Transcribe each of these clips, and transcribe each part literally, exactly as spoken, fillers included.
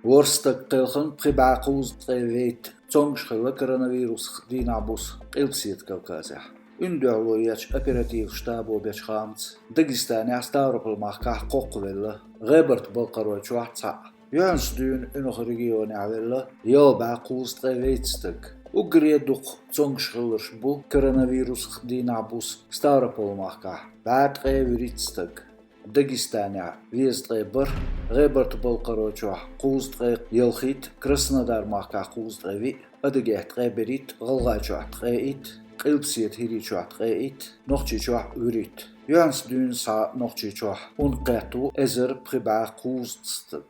ВорхӀ стаг кхелхина пхи бӀаь кхузткъе вейтта цомгаш хилла коронавирусах дийнахь-буса Къилбаседа Кавказехь. Уьнан дуьхьало ечу оперативан штабо бечу хаамца, Дагестанехь Ставрополь-махкахь кхоккхавелла, ГӀебарта-Балкхаройчохь цхьаъ. Юьхьанца дуьйна уьнах регионехь велла ялх бӀаь кхузткъе вейтта стаг. Уггаре дукха цомгаш хилларш бу коронавирусах дийнахь-буса Ставрополь-махкахь, бӀаь ткъе вуьрхӀитта стаг. Дагестанехь везткъе бархӀ, ГӀебарта-Балкхаройчохь кхузткъе ялхитта, Краснодар-махкахь кхузткъе виъ, Адыгейхь ткъе берхӀитта, ГӀалгӀайчохь ткъе итт, Къилбаседа ХӀирийчохь ткъе итт, Нохчийчохь вуьрхӀитта. Юьхьанца дуьйна схьа Нохчийчохь ункъ кхетта ву эзар пхи бӀаь кхузткъа стаг.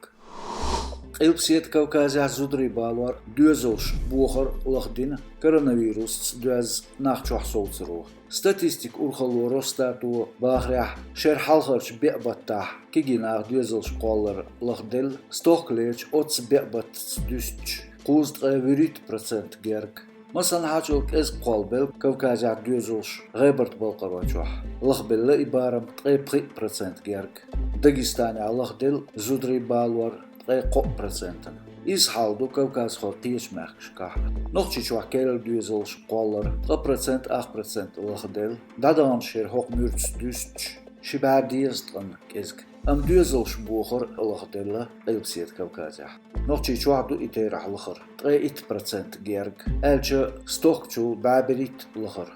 Къилбаседа Кавказехь зударий балор, доьзалш бохар лахдина коронавирусца доьзна нах чохь совцаро. Статистикан урхалло Росстато бахарехь, шеран хьалхарчу беа баттахь кегий наха доьзалш кхоллар лахделла, стохкалерчу оццу беа баттаца дуьстича, кхузткъе вуьрхӀитта процент герга. Масанхьачул кӀезиг кхоллабелла Кавказехь доьзалш ГӀебарта-Балкхаройчохь. Лахбелла и барам ткъе пхиъ процент герга. Дагестанехь лахделла зударий балор ткъе кхоъ процентана. Изза хьал ду Кавказхойн кхечу мехкашкахь. Нохчийчохь керла доьзалш кхоллар ткъа процент ах процент лахделла, дӀадаханчу шеран хӀокху муьрца дуьстича, ши бӀе дезткъана кӀезиг. Амма доьзалш бохар лахделла Къилбаседа Кавказехь. Нохчийчохь ду и терахь лахара, ткъе итт процент герга, аьлча стохкачул бӀе берхӀитта лахара.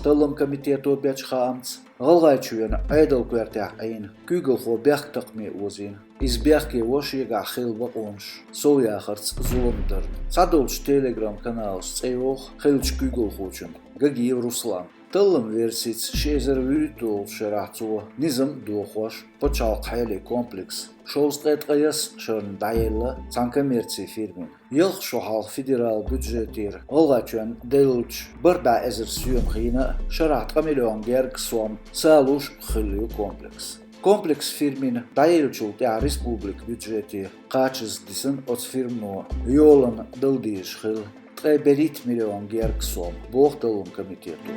Талламан комитето бечу хаамца, ГӀалгӀайчоьнан Ӏедалан коьртехь Ӏийна куьйгалхо бехктакхаме озийна. Иза бехке во шегахь хилла бакъонаш совъяхарца зулам дарна. Цхьадолчу Telegram-каналаша цӀе йоху хиллачу куьйгалхочун, Гагиев Руслан. Талламан версица, ши эзар вуьрхӀитталгӀачу шарахь цо низам а дохош, пачхьалкхан хьеле комплекс шовзткъе ткъайесна шарна дӀаелла цхьана коммерцин фирмина. Ялх шо хьалха федералан бюджетера ГӀалгӀайчоьнна деллачу бархӀ бӀе эзар соьмах йина а, шарахь ткъа миллион герга сом салуш а хилла ю комплекс. Комплекс фирмина дӀаеллачул тӀаьхьа республикан бюджете кхачаза дисина оцу фирмано йолана дала дезаш хилла ткъе берхӀитта миллион герга сом, боху талламан комитето.